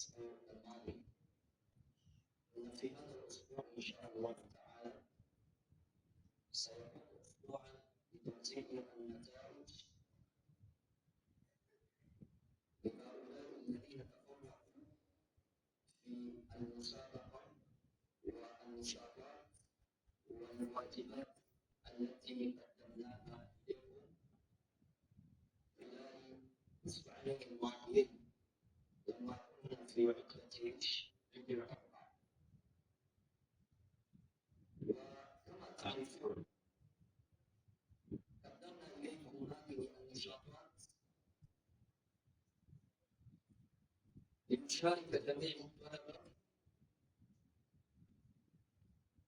الأسبوع الماضي أن في هذا الأسبوع إن شاء الله تعالى سيكون أسبوعا لتوزيع النتائج لهؤلاء الذين تفوقوا في المسابقة والنشاطات والواجبات التي قدمناها إليكم خلال الأسبوعين الماضيين لما كنا في عطلة عيد الأضحى. وكما تعرفون قدمنا إليكم هذه النشاطات لنشارك جميع الطلبة،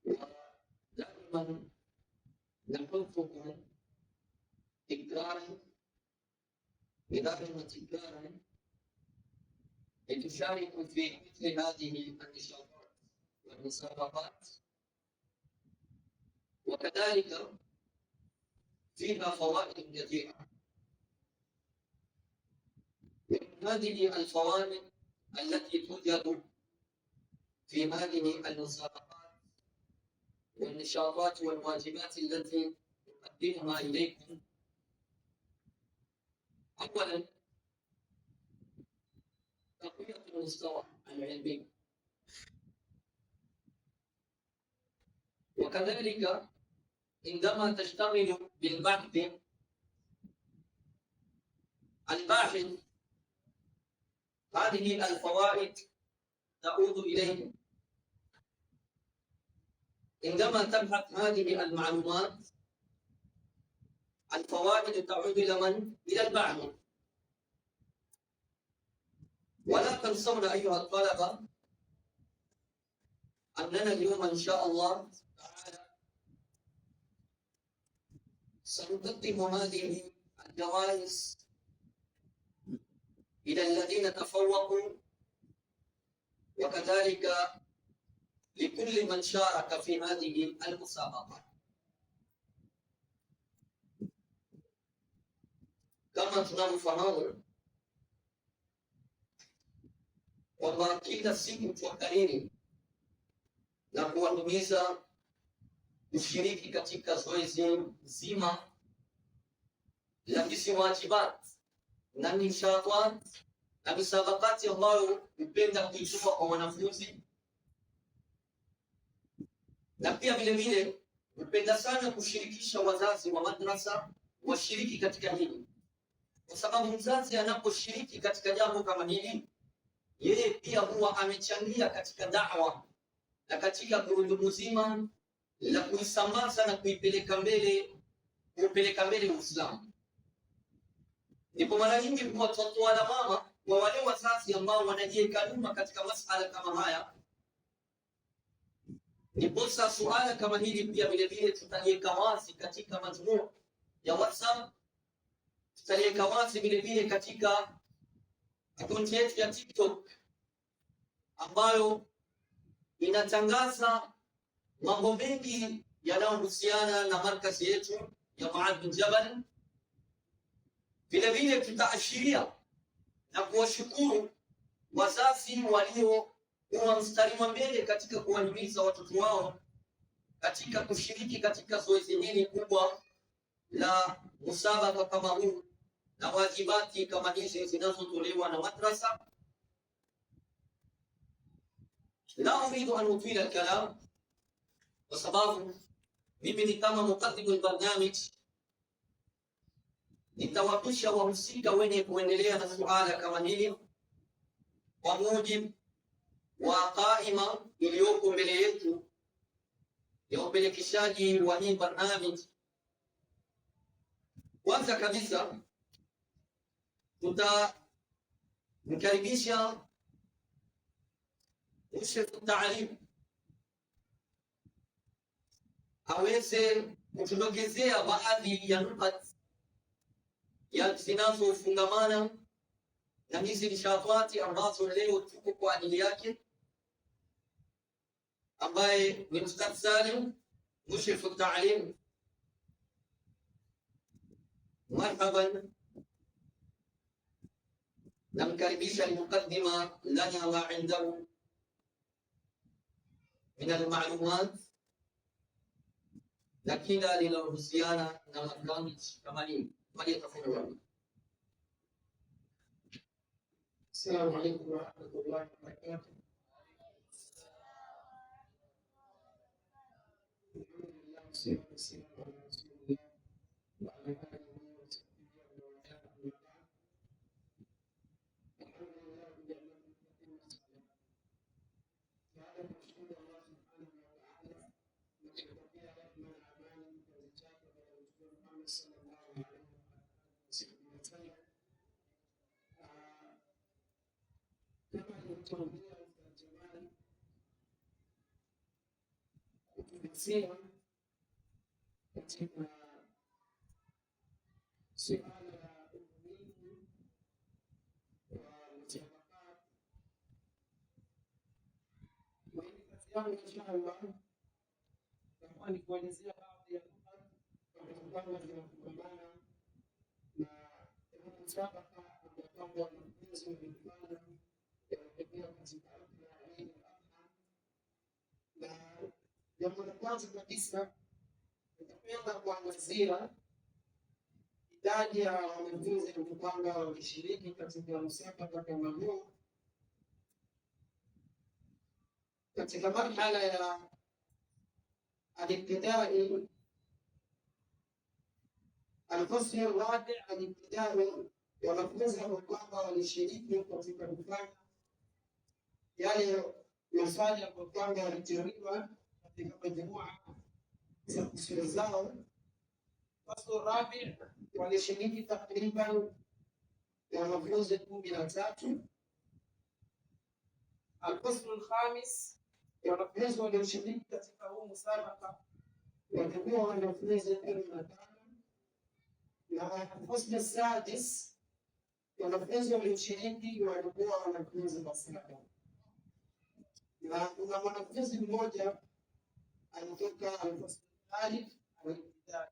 ودائما نحثكم تكرارا مرارا وتكرارا لتشاركوا في مثل هذه النشاطات والمسابقات، وكذلك فيها فوائد كثيرة. من هذه الفوائد التي توجد في هذه المسابقات والنشاطات والواجبات التي نقدمها إليكم، أولاً تقوية المستوى العلمي، وكذلك عندما تشتغل بالبحث، الباحث هذه الفوائد تعود إليه. عندما تبحث هذه المعلومات الفوائد تعود إلى من؟ إلى الباحث. ولا تنسون أيها الطلبة أننا اليوم إن شاء الله تعالى سنقدم هذه الجوائز إلى الذين تفوقوا، وكذلك لكل من شارك في هذه المسابقة. Kama tunavyofahamu kwamba kila siku twakariri na kuwahimiza kushiriki katika zoezi zima la hizi wajibat na nishatat na misabakati ambayo hupenda kuitoa kwa wanafunzi, na pia vile vile hupenda sana kushirikisha wazazi wa madrasa washiriki katika hili, kwa sababu mzazi anaposhiriki katika jambo kama hili, yeye pia huwa amechangia katika da'wa na katika gurudumu zima la kuisambaza na kuipeleka mbele Uislamu. Ndipo mara nyingi huwa twatoa lawama kwa wale wazazi ambao wanajiweka nyuma katika masala kama haya. Ndiposa suala kama hili pia vile vile tutaliweka wazi katika majmuu ya WhatsApp, tutaliweka wazi vile vile katika akaunti yetu ya TikTok ambayo inatangaza mambo mengi yanayohusiana na markazi yetu ya Muadh bin Jabal. Vile vile tutaashiria na kuwashukuru wazazi walio kuwa mstari wa mbele katika kuwahimiza watoto wao katika kushiriki katika zoezi hili kubwa la musabaka kama huu na wajibati kama hizi zinazotolewa na madrasa. La uridu an utila alkalam, kwa sababu mimi ni kama mukaddimu albarnamij, nitawapisha wahusika wenye kuendelea na suala kama hili kwa mujibu wa qaima iliyoko mbele yetu ya upelekeshaji wa hii barnamij. Kwanza kabisa tutamkaribisha Mushrif Taalim aweze kutudokezea baadhi ya nukat ya zinazofungamana na hizi nishatati ambazo leo tuko kwa ajili yake, ambaye ni Ustadh Salim Mushrif Taalim. Marhaban. Namkaribisha liyuqaddima lana ma indahu min almalumat na kila linalohusiana na makamati kama nini. Falyatafadhal. السلام عليكم ورحمة الله وبركاته. الحمد لله والصلاة والسلام على رسول الله وعلى آله وصحبه ومن والاه، أما بعد. الحمد لله بنعمته تتم الصالحات. Baada ya kumshukuru Allah subhanahu wa ta'ala na kumtakia rehma na amani kipenzi chake Bwana Mtume Muhammad sallallahu alaihi wasallam. Kama alivyotuambia Ustadh Jamal kutupitia katika suala la umuhimu wa musabaqat, na hii kazi yangu inshallah itakuwa ni kuelezea baadhi ya nukta ambazo kwamba zinafungamana na huu musabaka ambao kwamba wanafunzi wameifanya kuelekea katika hafla ya Eid al-Adha. Na jambo la kwanza kabisa nitapenda kuangazia idadi ya wanafunzi ambao kwamba walishiriki katika musabaka kama huu katika marhala ya alibtidai, alfasli rabi alibtidai, wanafunzi ambao kwamba walishiriki katika kufanya yale maswali ambayo kwamba yaliteuliwa katika majmua za kusura zao. Faslu rabi walishiriki takriban wanafunzi 13. Alfaslu alkhamis, wanafunzi walioshiriki katika huu musabaka walikuwa wanafunzi 15, na alfaslu sadis, wanafunzi walioshiriki walikuwa wanafunzi 7, na kuna mwanafunzi mmoja alitoka alfaslu thalith alibtidai.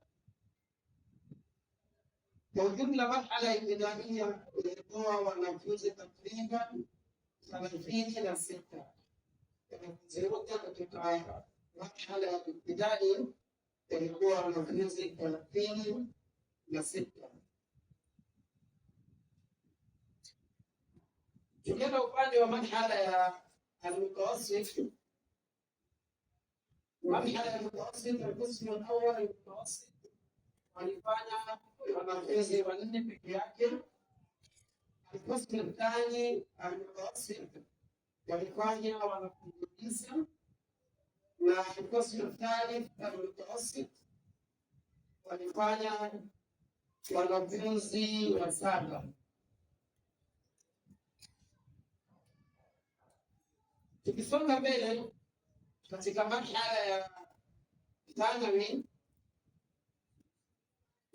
Kwa ujumla, marhala ya ibtidaia ilikuwa wanafunzi takriban 36. Wanafunzi wote katika marhala ya ibtidai walikuwa wanafunzi 36. Tukienda upande wa marhala ya almutawassit, marhala ya mutawassit, alqismu alawwal almutawassit walifanya wanafunzi 4 peke yake. Alqismu athani almutawassit walifanya wanafunzi 9, na alqismu athalith almutawassit walifanya wanafunzi 7. Tukisonga mbele katika marhala ya thanawi,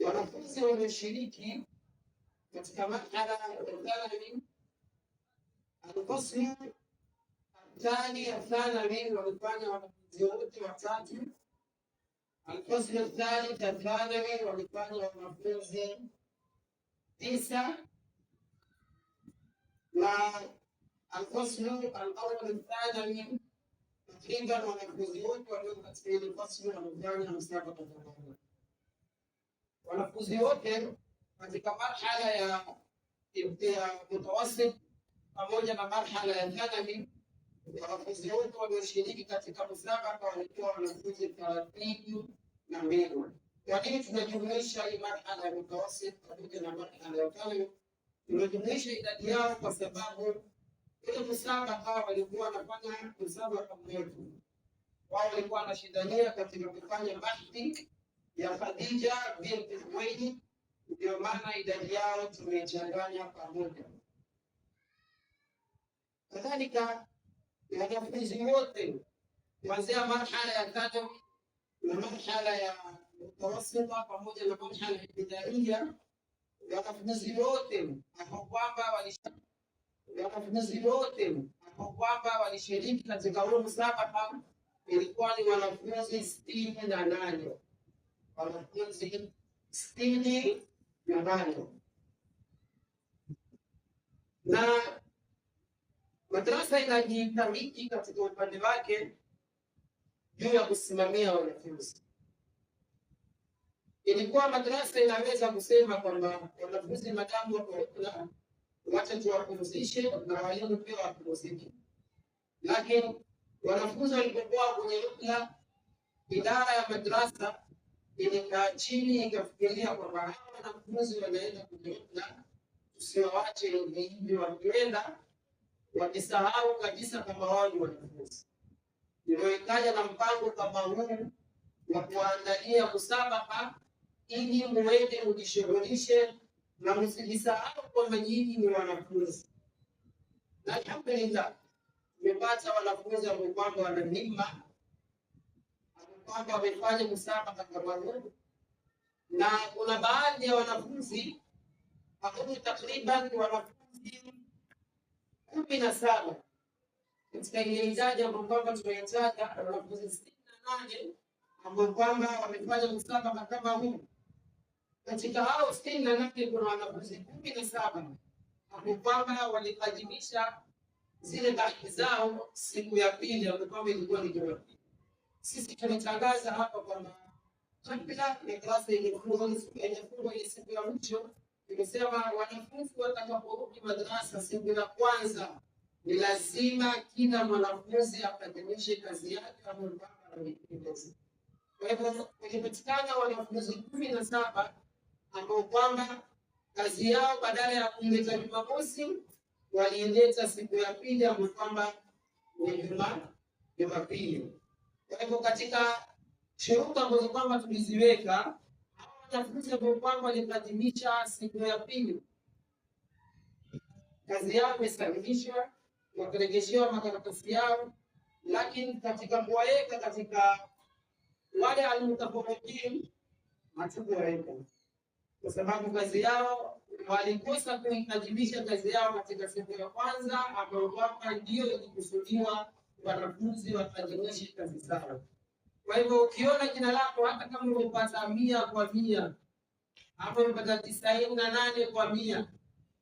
wanafunzi walioshiriki katika marhala ya thanawi, alfaslu athani athanawi walifanya wanafunzi wote 3. Alfaslu athalith athanawi walifanya wanafunzi 9, na alfaslu alawal athanawi takriban wanafunzi wote walio katika ile faslu wamefanya musabaka pamoja. Wanafunzi wote katika marhala ya mutawassit pamoja na marhala ya thanawi, wanafunzi wote walioshiriki katika musabaka walikuwa wanafunzi 32. Kwa nini tunajumuisha hii marhala ya mutawassit pamoja na marhala ya thanawi? Tunajumuisha idadi yao kwa sababu ile musabaka walikuwa wanafanya musabaka mmoja, wao walikuwa wanashindania katika kufanya bahthi ya Khadija binti Khuwailid, ndio maana idadi yao tumechanganya pamoja. Kadhalika wanafunzi wote kuanzia marhala ya thanawi na marhala ya mutawassita pamoja na marhala ya ibtidaia, wanafunzi wote ambao kwamba walishiriki katika huo msabaka ilikuwa ni wanafunzi 68. Wanafunzi 68. Na madrasa inajitahidi katika upande wake juu ya kusimamia wanafunzi. Ilikuwa madrasa inaweza kusema kwamba wanafunzi madamu wako rukla, wacha tuwapumzishe na walimu pia wapumzike, lakini wanafunzi walipokuwa kwenye rukla, idara ya madrasa ilikaa chini ikafikiria kwamba hawa wanafunzi wanaenda kwenye rukla, tusiwawache hivi hivi wakienda wakisahau kabisa kama wao ni wanafunzi. Ndio ikaja na mpango kama huu wa kuandalia musabaka ili muende mjishughulishe na msijisahau kwamba nyinyi ni wanafunzi. Na alhamdulillah tumepata wanafunzi ambao kwamba wana himma, ambao kwamba wamefanya musabaka kama huu, na kuna baadhi ya wanafunzi ambao takriban wanafunzi 17 katika ile idadi ambayo kwamba tumeitaja, wanafunzi 68 ambao kwamba wamefanya musabaka kama huu. Katika hao 68 kuna wanafunzi 17 ambao kwamba walikadimisha zile bahthi zao siku ya pili ambayo kwamba ilikuwa ni Jumapili. Sisi tulitangaza hapa kwamba kabla madrasa imefungwa ile siku ya mwisho, tumesema wanafunzi watakaporudi madrasa siku ya kwanza ni lazima kila mwanafunzi akadimishe kazi yake ambayo kwamba ameitekeleza. Kwa hivyo kulipatikana wanafunzi 17 ambao kwamba kazi yao badala ya kuileta Jumamosi waliileta siku ya pili ambayo kwamba ni Jumapili. Kwa hivyo katika shuruti ambazo kwamba tuliziweka, wanafunzi ambao kwamba walikadimisha siku ya pili kazi yao imesahihishwa, wakarejeshewa makaratasi yao, lakini katika kuwaweka katika wale almutafawwiqin hatukuwaweka kwa sababu kazi yao walikosa kuikadimisha kazi yao katika siku ya kwanza ambayo kwamba ndio ilikusudiwa wanafunzi wakadimishe kazi zao. Kwa hivyo ukiona jina lako hata kama umepata 100 kwa 100 hapo umepata 98 kwa 100,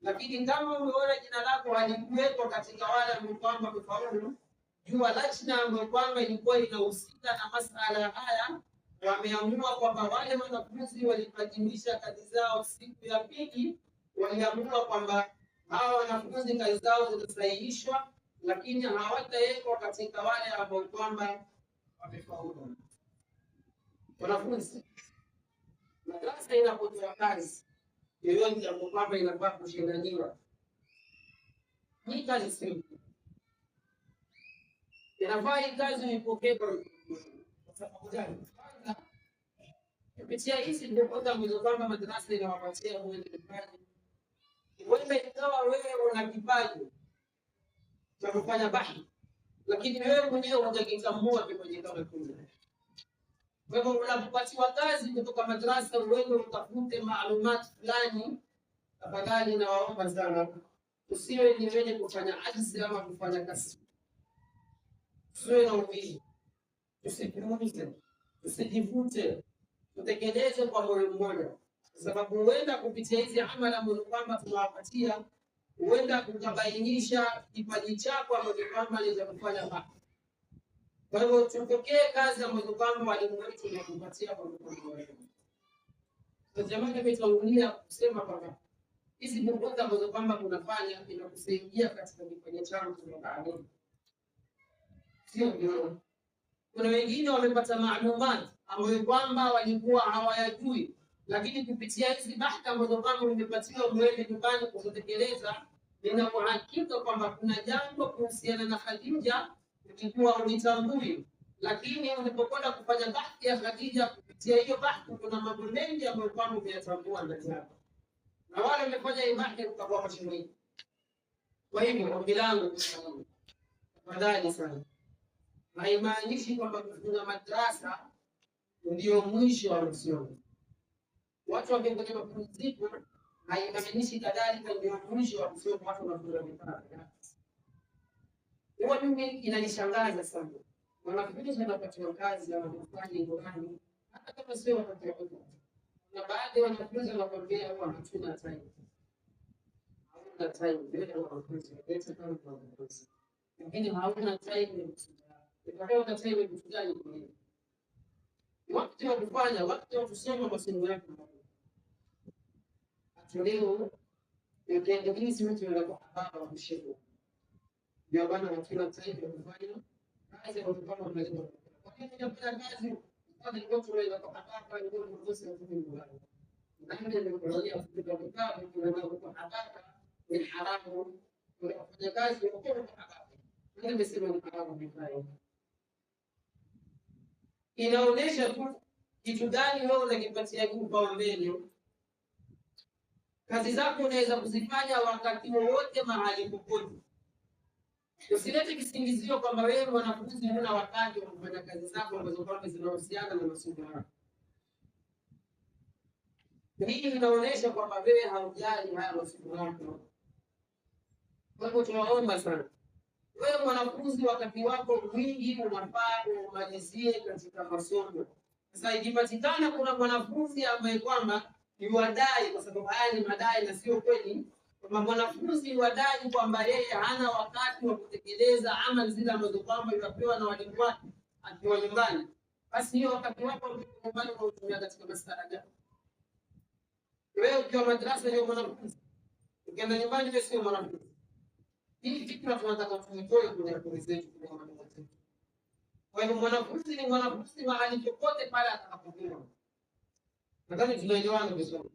lakini kama umeona jina lako halikuwekwa katika wale ambao kwamba wamefaulu, jua lajna ambayo kwamba ilikuwa inahusika na masala haya wameamua kwamba wale wanafunzi walikadimisha kazi zao siku ya pili, waliamua kwamba hawa wanafunzi kazi zao zitasahihishwa, lakini hawatawekwa katika wale ambao kwamba wamefaulu. Wanafunzi, madrasa inapotoa kazi yoyote ambayo kwamba inafaa kushindaniwa, hii kazi si inafaa, hii kazi uipokee kwa sababu gani? Kupitia hizi ndio kwanza ambazo kwamba madrasa inawapatia wewe kipaji. Wewe ikawa wewe una kipaji cha kufanya bahthi, lakini wewe mwenyewe hujakitambua kipaji kama kile. Kwa hivyo unapopatiwa kazi kutoka madrasa, wewe utafute maalumati fulani. Tafadhali nawaomba sana, usiwe ni wenye kufanya ajzi ama kufanya kazi, usiwe na uvivu, usipuuze, usijivute, tutekeleze kwa moyo mmoja, kwa sababu huenda kupitia hizi amali ambazo kwamba tunawapatia, huenda ukabainisha kipaji chako ambacho kwamba ni cha kufanya bahthi. Kwa hivyo tupokee kazi ambazo kwamba walimu wetu wanatupatia kwa mkono wetu. Kwa jamani, nimetangulia kusema kwamba hizi buruza ambazo kwamba tunafanya inakusaidia katika kipaji changu cha taaluma, sio ndio? Kuna wengine wamepata maalumati ambayo kwamba walikuwa hawayajui, lakini kupitia hizi bahthi ambazo kwamba umepatiwa mwende nyumbani kutekeleza, nina uhakika kwamba kuna jambo kuhusiana na Khadija ulikuwa ulitambui, lakini ulipokwenda kufanya bahthi ya Khadija, kupitia hiyo bahthi kuna mambo mengi ambayo kwamba umeyatambua ndani yako, na wale wamefanya hii bahthi utakuwa mashiriki. Kwa hivyo ombi langu tafadhali sana, haimaanishi kwamba kufunga madrasa ndio mwisho wa masomo. Watu wakiwa mapumziko haimaanishi kadhalika ndio mwisho wa masomo, watu wanafunga mipaka. Huwa mimi inanishangaza sana wanafunzi wanapatiwa kazi wanafanya nyumbani, hata kama sio wakati wa kutosha. Na baadhi ya wanafunzi wanakwambia huwa hatuna time, Hauna time mbele ya wanafunzi, leta kama wanafunzi. Lakini hauna time ya kusoma. Itakuwa una time ya kitu gani kingine? Wakati wa kufanya, wakati wa kusoma masomo yako. Leo ukiendelea mtu anakuwa baba wa kushindwa. Ndio maana hatuna time ya kufanya kazi ambayo kama tunaweza. Kwa nini tunafanya kazi? Kwanza ilikuwa tunaweza kwa haraka, ilikuwa tunakosa kitu nyumbani. Nani amekuambia kutoka kitabu tunaweza kwa haraka ni haramu kufanya kazi kwa haraka. Nani amesema ni haramu bifai? Inaonyesha tu kitu gani wewe unakipatia kipaumbele. Kazi zako unaweza kuzifanya wakati wowote mahali popote. Usilete kisingizio kwamba wewe mwanafunzi huna wakati wa kufanya kazi zako ambazo kwamba zinahusiana na masomo yako. Hii inaonyesha kwamba wewe haujali haya masomo yako. Kwa hivyo tunaomba sana, wewe mwanafunzi, wakati wako mwingi unafaa umalizie katika masomo. Sasa ikipatikana kuna mwanafunzi ambaye kwamba yuadai, kwa sababu haya ni madai na sio kweli, kwamba mwanafunzi yuadai kwamba yeye hana wakati wa kutekeleza amali zile ambazo kwamba yuapewa na walimu wake akiwa nyumbani, basi hiyo wakati wako nyumbani unautumia katika masala gani? Wewe ukiwa madrasa ndio mwanafunzi, ukienda nyumbani wewe sio mwanafunzi. Hii fikra tunataka tuitoe kwenye akili zetu, kwenye maneno zetu. Kwa hivyo mwanafunzi ni mwanafunzi mahali popote pale atakapokuwa. Nadhani tunaelewana vizuri.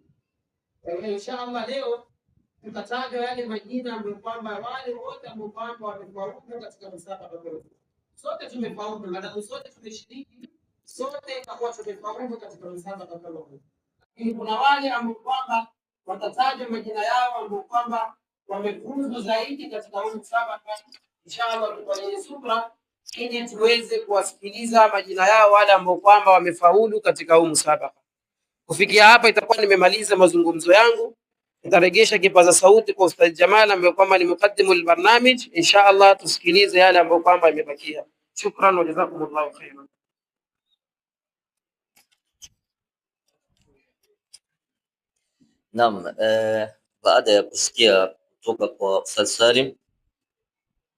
Kwa hiyo inshallah leo tutataja yale majina ambayo kwamba wale wote ambao kwamba wamefaulu katika msafara huu. Sote tumefaulu, maadamu sote tumeshiriki, sote itakuwa tumefaulu katika msafara huu. Lakini kuna wale ambao kwamba watatajwa majina yao ambao kwamba wamefuzu zaidi katika huu msafara. Inshallah tufanye subra ili tuweze kuwasikiliza majina yao wale ambao kwamba wamefaulu katika huu msafara. Kufikia hapa itakuwa nimemaliza mazungumzo yangu. Nitaregesha kipaza sauti kwa Ustadh Jamal ambaye kwamba ni mukaddimu albarnamij. Insha Allah tusikilize yale ambayo kwamba imebakia. Shukran wa jazakumullahu khairan. Naam, baada ya kusikia kutoka kwa Ustadh Salim,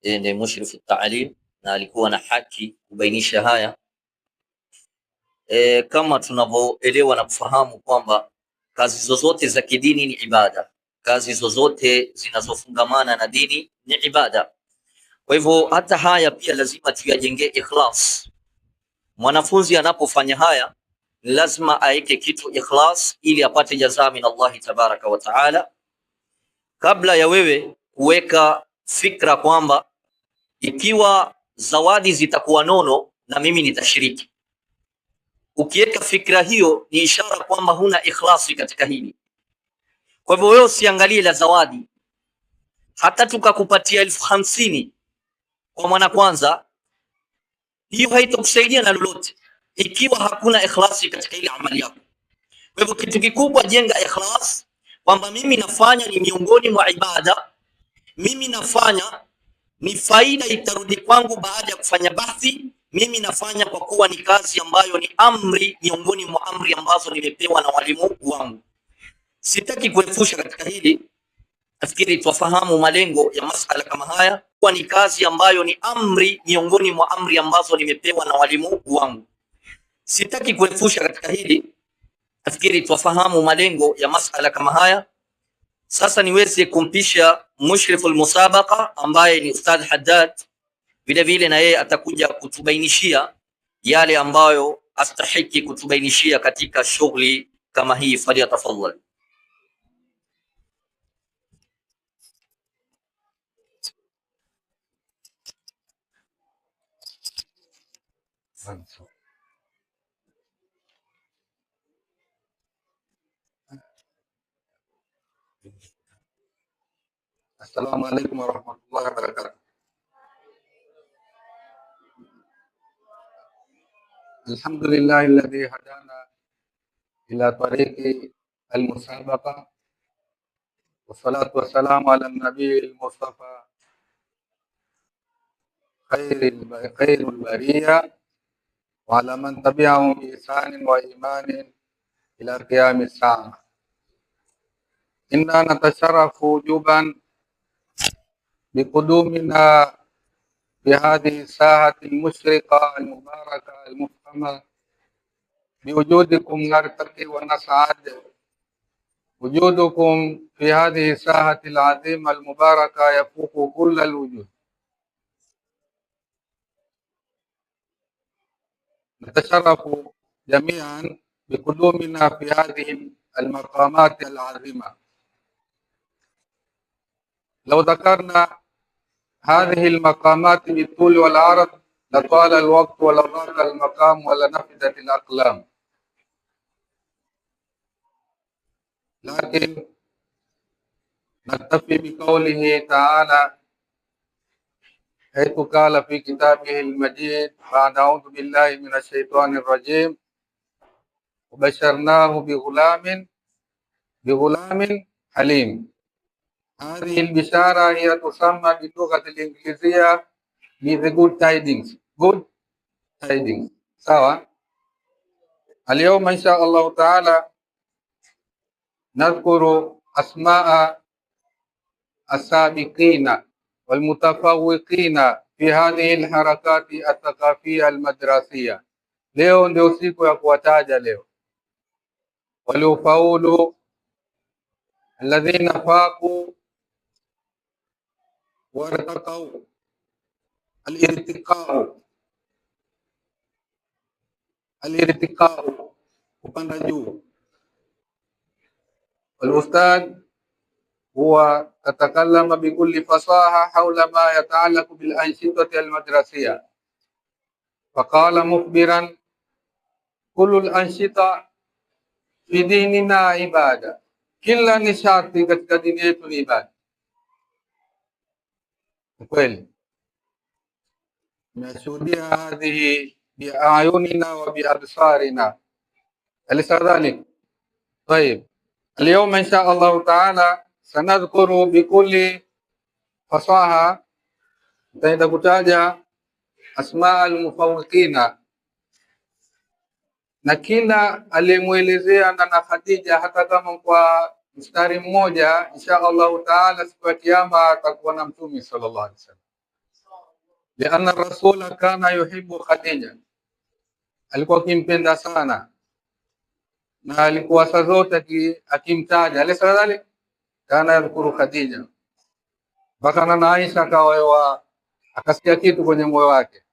yeye ndiye mushrifu taalim na alikuwa na haki kubainisha haya. Kama tunavyoelewa na kufahamu kwamba kazi zozote za kidini ni ibada, kazi zozote zinazofungamana na dini ni ibada. Kwa hivyo hata haya pia lazima tuyajengee ikhlas. Mwanafunzi anapofanya haya lazima aeke kitu ikhlas ili apate jazaa min Allahi tabaraka wa taala, kabla ya wewe kuweka fikra kwamba ikiwa zawadi zitakuwa nono na mimi nitashiriki. Ukiweka fikra hiyo ni ishara kwamba huna ikhlasi katika hili. Kwa hivyo wewe usiangalie la zawadi, hata tukakupatia 50,000 kwa mwana kwanza, hiyo haitakusaidia na lolote ikiwa hakuna ikhlasi katika ile amali yako. Kwa hivyo kitu kikubwa, jenga ikhlas kwamba mimi nafanya ni miongoni mwa ibada, mimi nafanya ni faida itarudi kwangu baada ya kufanya bahthi, mimi nafanya kwa kuwa ni kazi ambayo ni amri miongoni mwa amri ambazo nimepewa na walimu wangu. Sitaki kuepusha katika hili, nafikiri twafahamu malengo ya masala kama haya, kuwa ni kazi ambayo ni amri miongoni mwa amri ambazo nimepewa na walimu wangu. Sitaki kuepusha katika hili, nafikiri twafahamu malengo ya masala kama haya. Sasa niweze kumpisha mushriful musabaqa ambaye ni Ustadh Haddad, vile vile na yeye atakuja kutubainishia yale ambayo astahiki kutubainishia katika shughuli kama hii. Falyatafadhal. Assalamu alaikum warahmatullahi wabarakatuh. Alhamdulillahi alladhi hadana ila tariqi almusabaqa wassalatu wassalamu ala nabii almustafa khairil bariya wa ala man tabi'ahum bi ihsanin wa imanin ila qiyami saa. Inna natasharafu wujuban بقدومنا في هذه الساحة المشرقة المباركة المفخمة. بوجودكم نرتقي ونسعد. وجودكم في هذه الساحة العظيمة المباركة يفوق كل الوجود. نتشرف جميعا بقدومنا في هذه المقامات العظيمة. لو ذكرنا هذه المقامات بالطول والعرض لطال الوقت ولضاق المقام ولنفدت الأقلام، لكن نكتفي بقوله تعالى حيث قال في كتابه المجيد: بعد أعوذ بالله من الشيطان الرجيم، وبشرناه بغلام حليم. هذه البشارة هي تسمى باللغة الإنجليزية ب the good tidings. Good tidings. سوا. اليوم إن شاء الله تعالى نذكر أسماء السابقين والمتفوقين في هذه الحركات الثقافية المدرسية. Leo ndio siku ya kuwataja leo waliofaulu, alladhina faqu wartaqau, alirtiqau, alirtiqau, kupanda juu. والأستاذ هو تتكلم بكل فصاحة حول ما يتعلق بالأنشطة المدرسية، فقال مخبرا: كل الأنشطة في ديننا عبادة. Kila nishati katika dini yetu ni ibada. Kweli tumeshuhudia hadhihi biayunina wa biabsarina, alisa dhalik? Tayib, اليوم إن شاء الله تعالى سنذكر بكل fasaha, tutaenda kutaja asmaa almufawwiqina na kila aliyemwelezea Nana Khadija hata kama kwa mstari mmoja, insha Allahu taala siku ya Kiyama atakuwa na Mtume sallallahu alaihi wasallam. Lianna rasula kana yuhibbu Khadija, alikuwa akimpenda sana na alikuwa saa zote akimtaja. Alaysa kadhalik? Kana yadhkuru Khadija mpaka Nana Aisha akawa akasikia kitu kwenye moyo wake.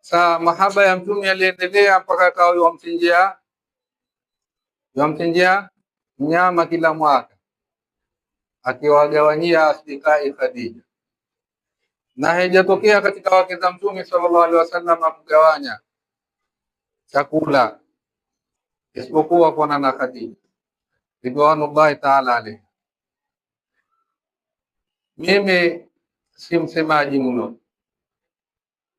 Saa mahaba ya Mtume aliendelea mpaka akawa yamchinjia mnyama kila mwaka akiwagawanyia asdikai Khadija, na haijatokea katika wake za Mtume sallallahu alaihi wasallam kugawanya chakula isipokuwa kwa Nana Khadija ridwanullahi taala alayha. Mimi si msemaji mno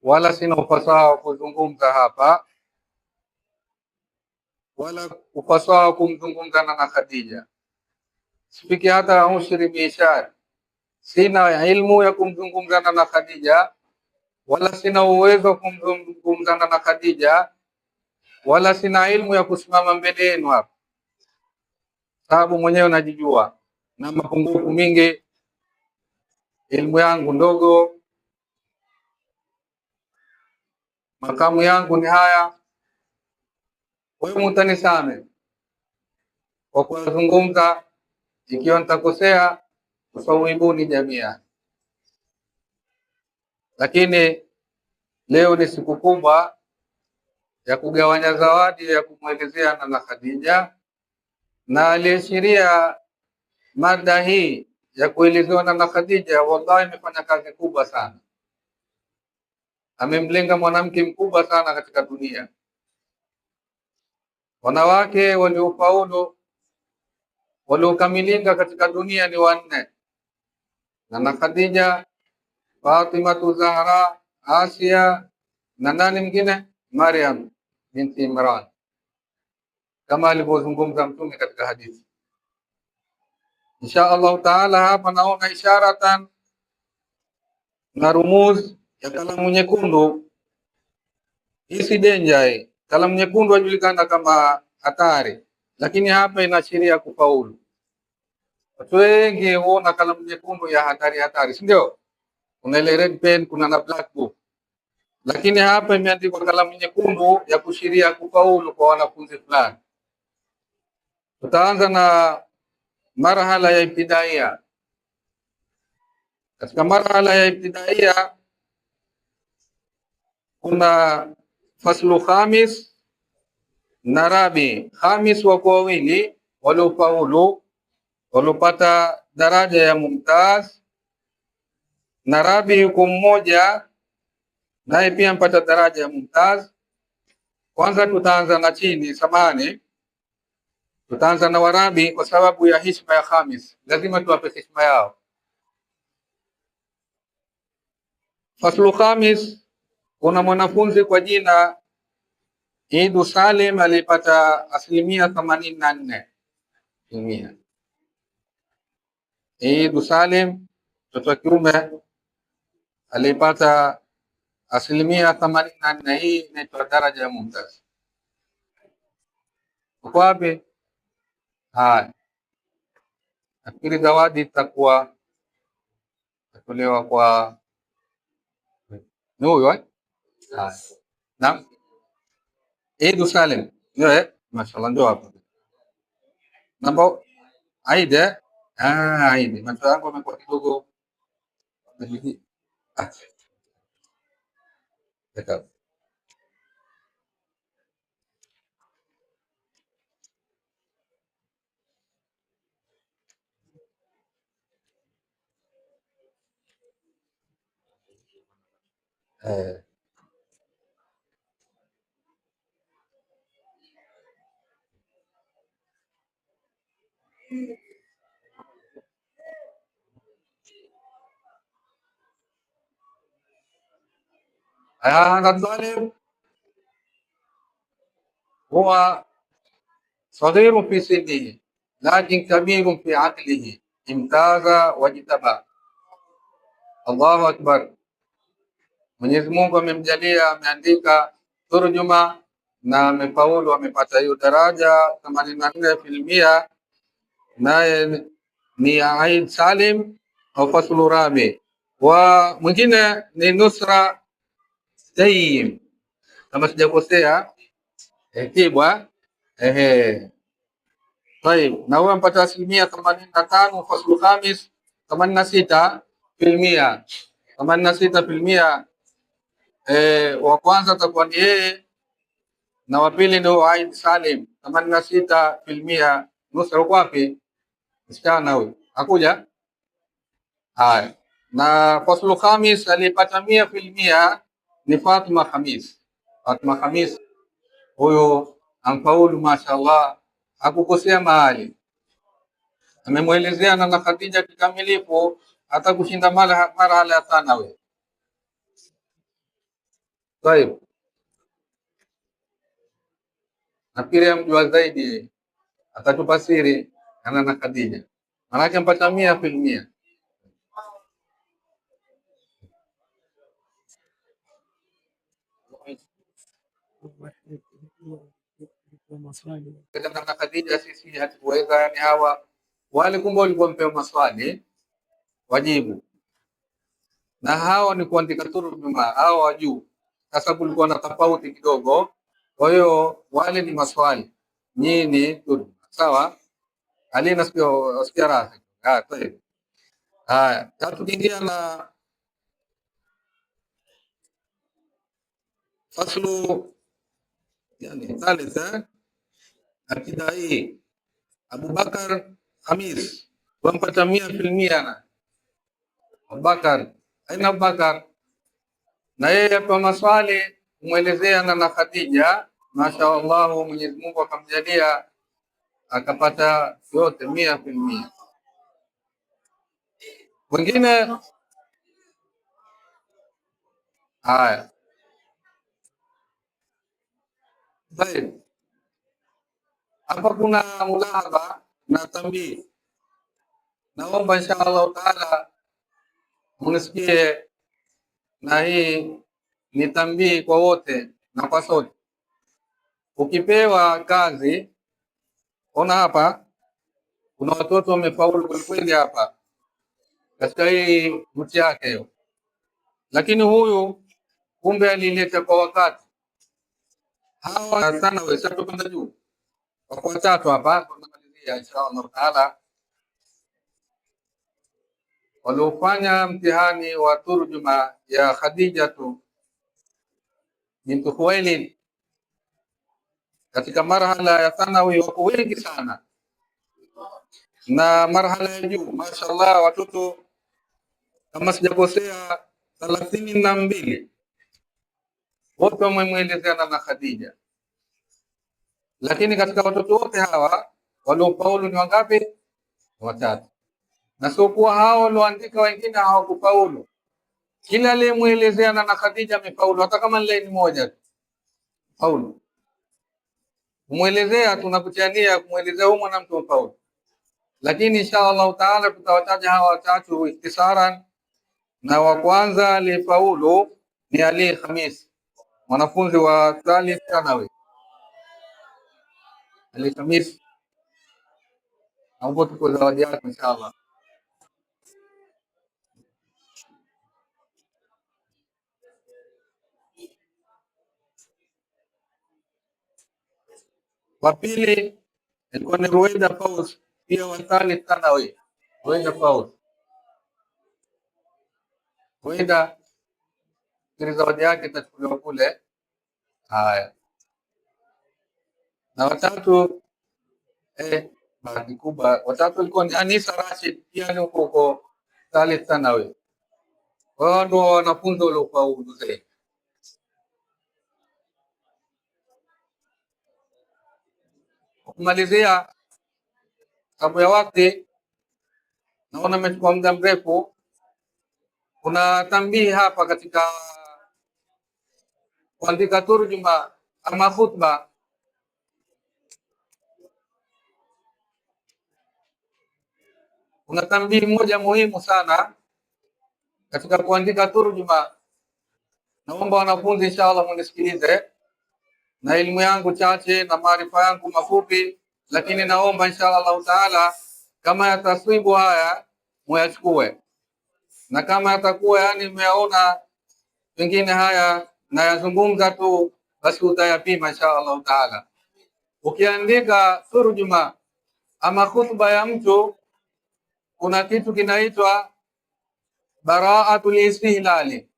wala sina ufasaha wa kuzungumza hapa wala ufasaha wa kumzungumza Nana Khadija, sifiki hata ushri biishara. Sina ilmu ya kumzungumza Nana Khadija wala sina uwezo wa kumzungumza Nana Khadija wala sina ilmu ya kusimama mbele yenu hapa, sababu mwenyewe najijua na mapungufu mingi, ilmu yangu ndogo, makamu yangu ni haya. Wewe mutanisame kwa kuzungumza, ikiwa nitakosea usawibuni jamia. Lakini leo ni siku kubwa ya kugawanya zawadi ya kumwelezea Nana Khadija, na aliashiria mada hii ya kuelezewa Nana Khadija, wallahi imefanya kazi kubwa sana. Amemlenga mwanamke mkubwa sana katika dunia. Wanawake waliofaulu waliokamilika katika dunia ni wanne: Nana Khadija, Fatimatu Zahra, Asia na nani mwingine? Maryam binti Imran, kama alivyozungumza Mtume katika hadithi. Insha Allahu taala, hapa naona isharatan na rumuz ya kalamu nyekundu. Hii si denja hii. Kalamu nyekundu hajulikana kama hatari, lakini hapa inaashiria kufaulu. Watu wengi huona kalamu nyekundu ya hatari hatari, si ndio? Kuna ile red pen, kuna na black book, lakini hapa imeandikwa kalamu nyekundu ya kushiria kufaulu kwa wanafunzi fulani. Tutaanza na marhala ya ibtidaia. Katika marhala ya ibtidaia kuna faslu khamis na rabi. Khamis wako wawili waliofaulu, waliopata daraja ya mumtaz, na rabi yuko mmoja naye pia mpata daraja ya mumtaz. Kwanza tutaanza na chini, samahani, tutaanza na warabi kwa sababu ya hishma ya khamis, lazima tuwape hishma yao. Faslu khamis, kuna mwanafunzi kwa jina Idu Salim alipata 84%. Idu Salim mtoto wa kiume alipata 84%. Hii inaitwa daraja ya mumtaz. Uko wapi? Haya, nafikiri zawadi itakuwa tolewa kwa ni huyo eh? Haya, naam, Idu Salim ndio eh? Mashallah, ndio hapo namba Aida eh? Ah, Aida, macho yangu amekuwa kidogo. Ah, eh. هذا الطالب هو صغير في سنه لكن كبير في عقله، امتاز واجتبى. Allahu akbar. Mwenyezi Mungu amemjalia, ameandika turjuma na amefaulu, amepata hiyo daraja 84%, naye ni Aid Salim au Faslu Rabi. Wa mwingine ni Nusra Tayyib, kama sijakosea, Tibwa ehe. Tayib, na huyo ampata 85% faslu khamis, 86%, 86%. Wa kwanza atakuwa ni yeye na wa pili ndio Aid Salim 86%. Nusra uko wapi? Msichana huyu akuja. Haya, na faslu khamis alipata 100% ni Fatuma Khamis. Fatuma Khamis huyo amfaulu, mashallah, hakukosea mahali, amemwelezea na Khadija kikamilifu, hata kushinda marhala ya thanawi. Tayib, nafikiri amjua zaidi, atatupa siri ana na Khadija, manake mpata 100%. Na Khadija sisi hatukuweza, yani hawa wale kumbe walikuwa mpewa maswali wajibu, na hawa ni kuandika turjuma, hawa wa juu. Sasa kulikuwa na tofauti kidogo, kwa hiyo wale ni maswali, nyinyi ni turjuma. Sawa, Ali nasikia raha. Ah, tayeb. Haya, tukiingia na faslu yani thalitha ibtidai, Abubakar Khamis wampata 100%. Abubakar, aina Abubakar na yeye hapa maswali kumwelezea na Khadija, mashaallah, Mwenyezi Mungu akamjalia akapata yote 100%. Wengine haya, tayeb, hapa kuna mulahadha na tambii. Naomba insha Allah taala munisikie, na hii ni tambii kwa wote na kwa sote. Ukipewa kazi, ona hapa, Kuna watoto wamefaulu kwelikweli hapa katika hii mti yake hiyo, lakini huyu kumbe alileta kwa wakati. Hawa sana weshatupanda juu wako watatu hapa, tunamalizia insha Allah taala. Waliofanya mtihani wa turjuma ya Khadijatu bintu Khuwailid katika marhala ya thanawi wako wengi sana, na marhala ya juu mashallah, watoto kama sijakosea 32 wote wamemwelezeana na Khadija. Lakini katika watoto wote hawa waliofaulu ni wangapi? Watatu. Na sio kuwa hao walioandika wengine hawakufaulu. Kila aliyemwelezeana na Khadija amefaulu, hata kama ni laini moja tu faulu. Kumwelezea tunakuchania kumwelezea huyu mwanamke mfaulu, lakini insha Allah taala tutawataja hawa watatu ikhtisaran. Na wa kwanza aliyefaulu ni Ali Khamis, mwanafunzi wa thalith thanawi. Ali Khamis, naomba tuko zawadi yako insha Allah. Wa pili ilikuwa ni Ruwaida Fauz, pia wa thalith thanawi. Ruwaida Fauz, Ruwaida kile zawadi yake itachukuliwa kule. Haya, na watatu bahati kubwa, watatu ilikuwa ni Anisa Rashid, pia ni huko huko thalith thanawi. Wao ndio wanafunzi waliofaulu zaidi. Kumalizia sababu ya wakati, naona imechukua muda mrefu. Kuna tambihi hapa katika kuandika turjuma ama khutba. Kuna tambihi moja muhimu sana katika kuandika turjuma. Naomba wanafunzi inshallah munisikilize, na elimu yangu chache na maarifa yangu mafupi, lakini naomba inshallah taala kama yataswibu haya muyachukue, na kama yatakuwa yani mmeyaona pengine haya nayazungumza tu, basi utayapima inshallah taala. Ukiandika turjuma ama khutba ya mtu, kuna kitu kinaitwa baraatul istihlali.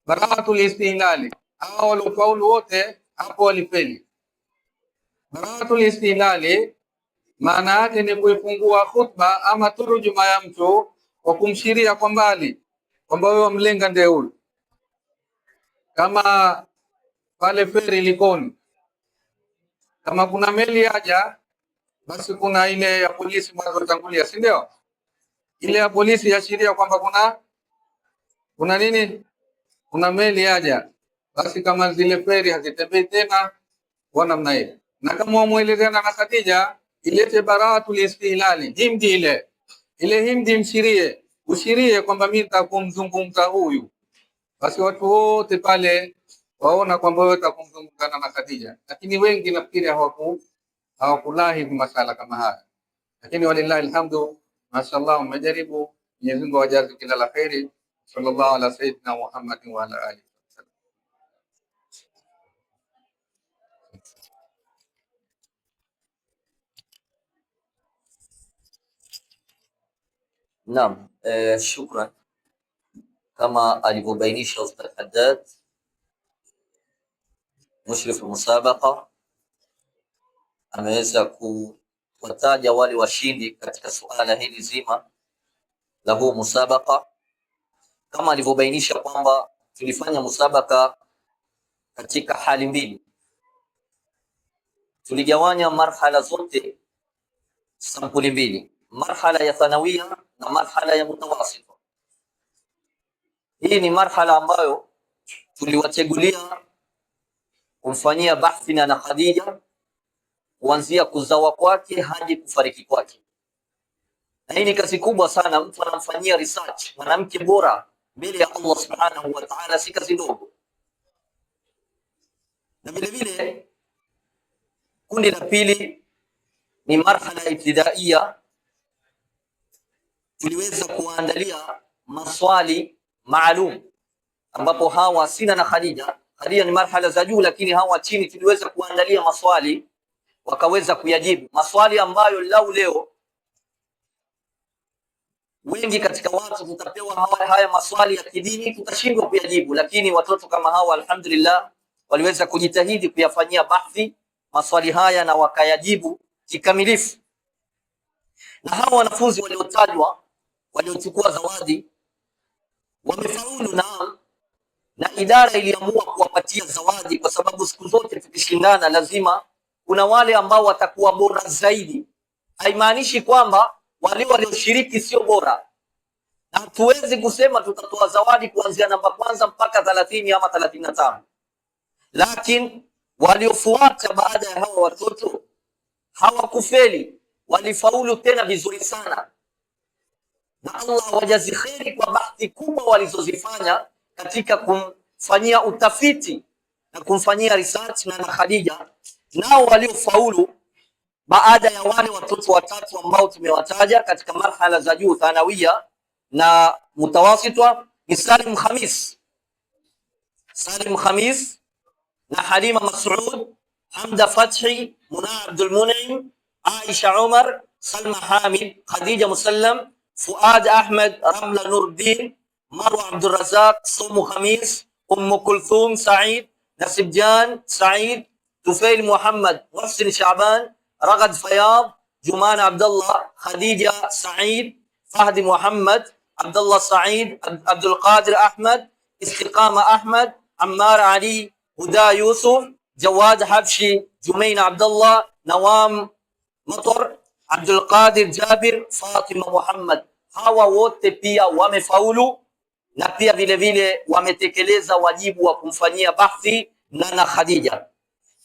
Baraatul istihlali, hao waliofaulu wote hapo walifeli. Baraatul istihlali maana yake ni kuifungua khutba ama turjuma ya mtu kwa kumshiria kwa mbali kwamba wewe wamlenga ndiye huyu, kama pale feri Likoni, kama kuna meli yaja, basi kuna ile ya polisi mwanzo tangulia, si ndio? Ile ya polisi yaashiria kwamba kuna nini, kuna meli yaja. Basi kama zile feri hazitembei tena kwa namna hiyo, na kama wamuelezeana na Khadija, ilete baraatul istihlali, himdi ile himdi mshirie, ushirie kwamba mimi nitakumzungumza huyu, basi watu wote pale waona kwamba wewe utakumzungumzana na Khadija. Lakini wengi nafikiri hawakulahi masala kama haya, lakini walillahi alhamdu, mashallah, umejaribu. Mwenyezi Mungu awajaze kila la kheri. Sallallahu ala sayyidina Muhammadin wa ala alihi wasallam. Naam, shukran. Kama alivyobainisha Ustadh Haddad, mushrif musabaqa, ameweza kuwataja wale washindi katika suala hili zima la huu musabaka, kama alivyobainisha kwamba tulifanya musabaka katika hali mbili. Tuligawanya marhala zote sampuli mbili, marhala ya thanawia na marhala ya mutawasita. Hii ni marhala ambayo tuliwachagulia kumfanyia bahthi na Khadija kuanzia kuzawa kwake hadi kufariki kwake. Na hii ni kazi kubwa sana, mtu anamfanyia research mwanamke bora mbele ya Allah subhanahu wa ta'ala, si kazi ndogo. Na vile vile kundi la pili ni marhala ya ibtidaia, tuliweza kuandalia maswali maalum, ambapo hawa Sina na Khadija, Khadija ni marhala za juu, lakini hawa chini tuliweza kuandalia maswali wakaweza kuyajibu, maswali ambayo lau leo wengi katika watu tutapewa haya maswali ya kidini tutashindwa kuyajibu, lakini watoto kama hawa alhamdulillah waliweza kujitahidi kuyafanyia bahthi maswali haya na wakayajibu kikamilifu. Na hawa wanafunzi waliotajwa waliochukua zawadi wamefaulu, na idara iliamua kuwapatia zawadi kwa sababu siku zote tukishindana lazima kuna wale ambao watakuwa bora zaidi. Haimaanishi kwamba wale walioshiriki sio bora, na hatuwezi kusema tutatoa zawadi kuanzia namba kwanza mpaka 30 ama 35, lakini waliofuata baada ya hawa watoto hawakufeli, walifaulu tena vizuri sana, na Allah wajazi kheri kwa bahati kubwa walizozifanya katika kumfanyia utafiti na kumfanyia research na Khadija. Nao waliofaulu baada ya wale watoto watatu ambao tumewataja katika marhala za juu thanawia na mutawasitwa ni Salim Khamis, Salim Khamis na Halima Masud, Hamda Fathi, Muna Abdul Munim, Aisha Umar, Salma Hamid, Khadija Musallam, Fuad Ahmed, Ramla Nuruddin, Marwa Abdul Razak, Somu Khamis, Ummu Kulthum Said, Nasibjan Said, Tufail Muhammad, Muhsin Shaban, Ragad Fayad, Juman Abdullah, Khadija Said, Fahdi Muhammad, Abdullah Said, Abdul Qadir Ahmad, Istiqama Ahmad, Ammar Ali, Huda Yusuf, Jawad Habshi, Jumain Abdullah, Nawam Matar, Abdul Qadir Jabir, Fatima Muhammad. Hawa wote pia wamefaulu na pia vile vile wametekeleza wajibu wa kumfanyia bahthi Nana Khadija.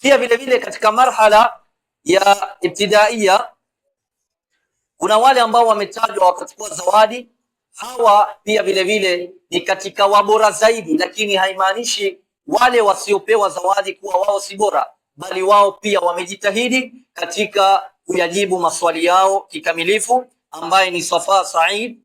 Pia vile vile katika marhala ya ibtidaia kuna wale ambao wametajwa wakachukua zawadi. Hawa pia vile vile ni katika wabora zaidi, lakini haimaanishi wale wasiopewa zawadi kuwa wao si bora, bali wao pia wamejitahidi katika kuyajibu maswali yao kikamilifu, ambaye ni Safa Said,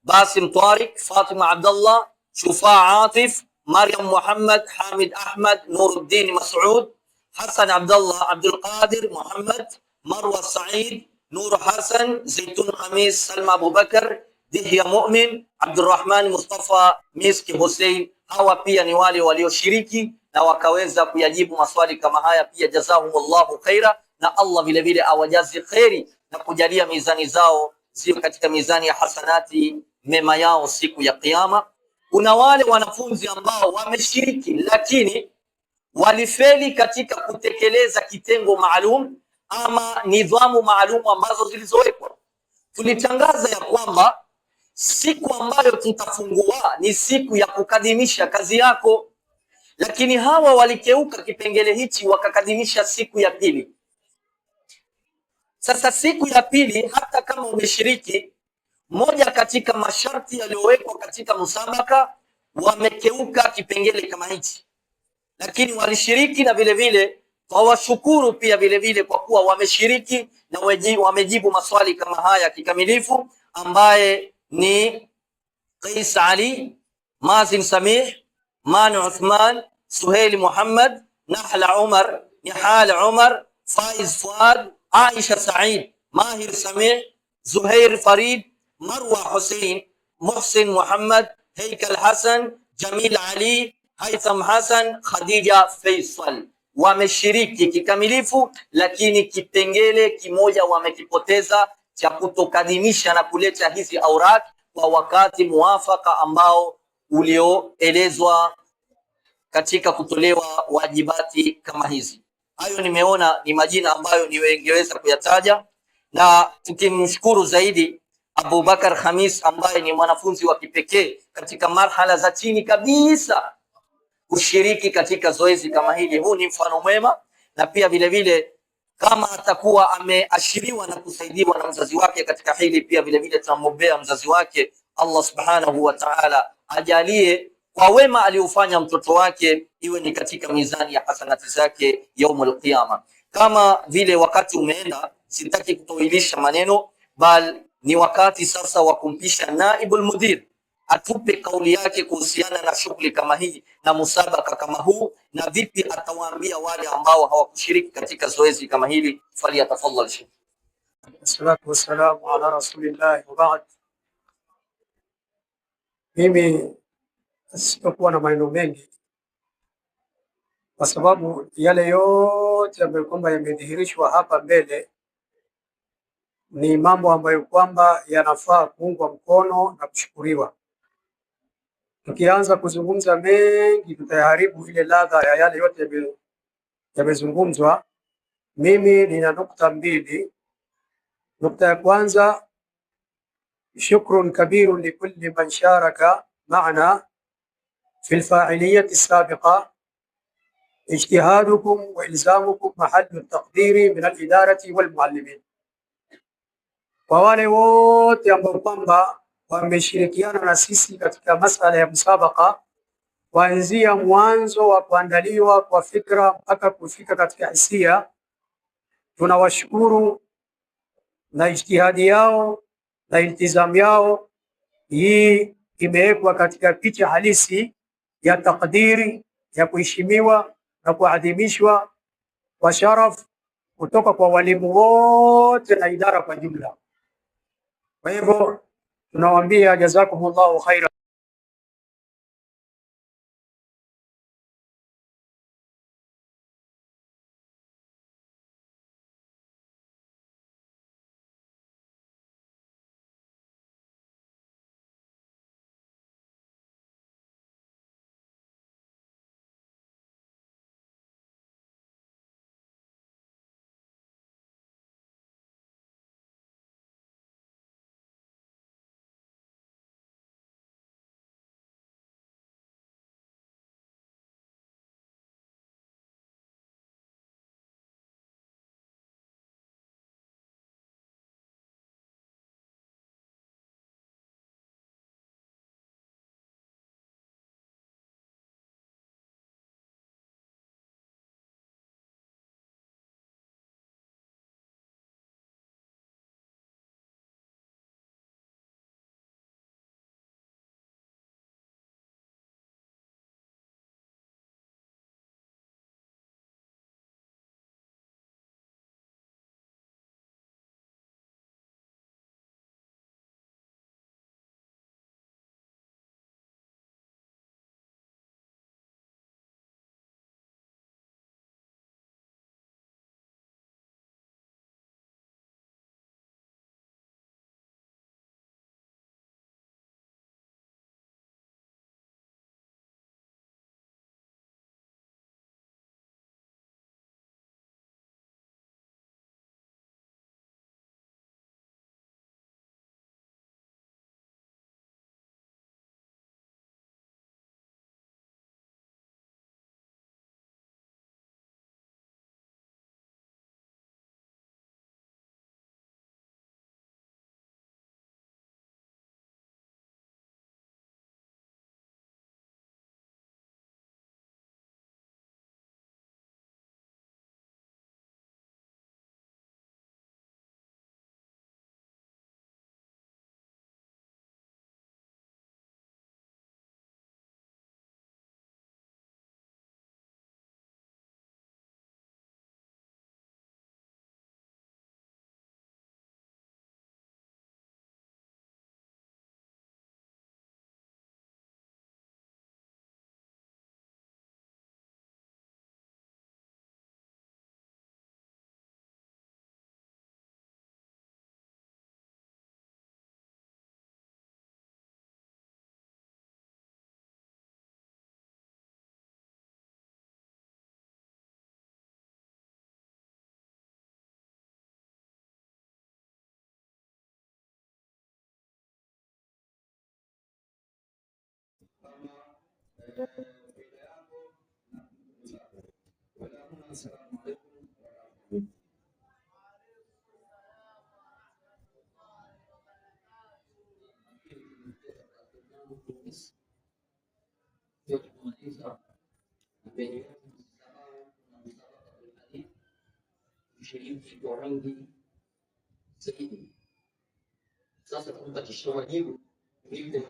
Basim Tariq, Fatima Abdullah, Shufaa Atif, Maryam Muhammad, Hamid Ahmad, Nuruddin Masud, Hassan Abdullah, Abdul Qadir Muhammad, Marwa Said, Nur Hassan, Zaitun Khamis, Salma Abubakar, Dihya Mu'min, Abdurrahman Mustafa, Miski Hussein. Hawa pia ni wale walioshiriki na wakaweza kuyajibu maswali kama haya. Pia jazahumullahu khaira, na Allah vile vile awajazi kheri na kujalia mizani zao ziwe katika mizani ya hasanati mema yao siku ya Kiyama. Kuna wale wanafunzi ambao wameshiriki lakini walifeli katika kutekeleza kitengo maalum ama nidhamu maalum ambazo zilizowekwa. Tulitangaza ya kwamba siku ambayo tutafungua ni siku ya kukadimisha kazi yako, lakini hawa walikeuka kipengele hichi wakakadimisha siku ya pili. Sasa siku ya pili, hata kama umeshiriki, moja katika masharti yaliyowekwa katika musabaka, wamekeuka kipengele kama hichi, lakini walishiriki na vile vile wawashukuru pia vile vile kwa kuwa wameshiriki na wamejibu maswali kama haya kikamilifu, ambaye ni Qais Ali, Mazin Samih, Manu Uthman, Suhaili Muhammad, Nahla Umar, Nihal Umar, Faiz Fuad, Aisha Said, Mahir Samih, Zuhair Farid, Marwa Hussein, Muhsin Muhammad, Heikal Hassan, Jamil Ali, Haitham Hassan, Khadija Faisal. Wameshiriki kikamilifu, lakini kipengele kimoja wamekipoteza cha kutokadimisha na kuleta hizi aurat kwa wakati muafaka ambao ulioelezwa katika kutolewa wajibati kama hizi. Hayo nimeona ni majina ambayo ningeweza kuyataja, na tukimshukuru zaidi Abubakar Khamis ambaye ni mwanafunzi wa kipekee katika marhala za chini kabisa kushiriki katika zoezi kama hili. Huu ni mfano mwema, na pia vile vile kama atakuwa ameashiriwa na kusaidiwa na mzazi wake katika hili, pia vile vile tunamwombea mzazi wake Allah subhanahu wa ta'ala ajalie kwa wema aliofanya mtoto wake iwe ni katika mizani ya hasanati zake yaumul qiyama. Kama vile wakati umeenda, Sitaki kutoilisha maneno, bal ni wakati sasa wa kumpisha naibul mudir atupe kauli yake kuhusiana na shughuli kama hii na musabaka kama huu, na vipi atawaambia wale ambao hawakushiriki katika zoezi kama hili. Falyatafadhal sheikh. Wassalatu wassalamu ala rasulillahi wa baad. Mimi sitokuwa na maneno mengi kwa sababu yale yote ambayo kwamba yamedhihirishwa hapa mbele ni mambo ambayo kwamba yanafaa kuungwa mkono na kushukuriwa. Tukianza kuzungumza mengi tutayaharibu ile ladha ya yale yote yamezungumzwa. Mimi nina nukta mbili. Nukta ya kwanza, shukrun kabirun likulli man sharaka maana fi lfailiyati sabiqa ijtihadukum wa ilzamukum mahallu taqdiri min alidarati walmuallimin. Kwa wale wote ambao kwamba wameshirikiana na sisi katika masala ya musabaka kuanzia mwanzo wa kuandaliwa kwa fikra mpaka kufika katika hisia, tunawashukuru na ijtihadi yao na iltizamu yao. Hii imewekwa katika picha halisi ya takdiri ya kuheshimiwa na kuadhimishwa kwa sharaf kutoka kwa walimu wote na idara kwa jumla. Kwa hivyo tunawaambia jazakumullahu khaira. Kushiriki kwa wingi Zaidi. Sasa tumpatishe majibu kuliko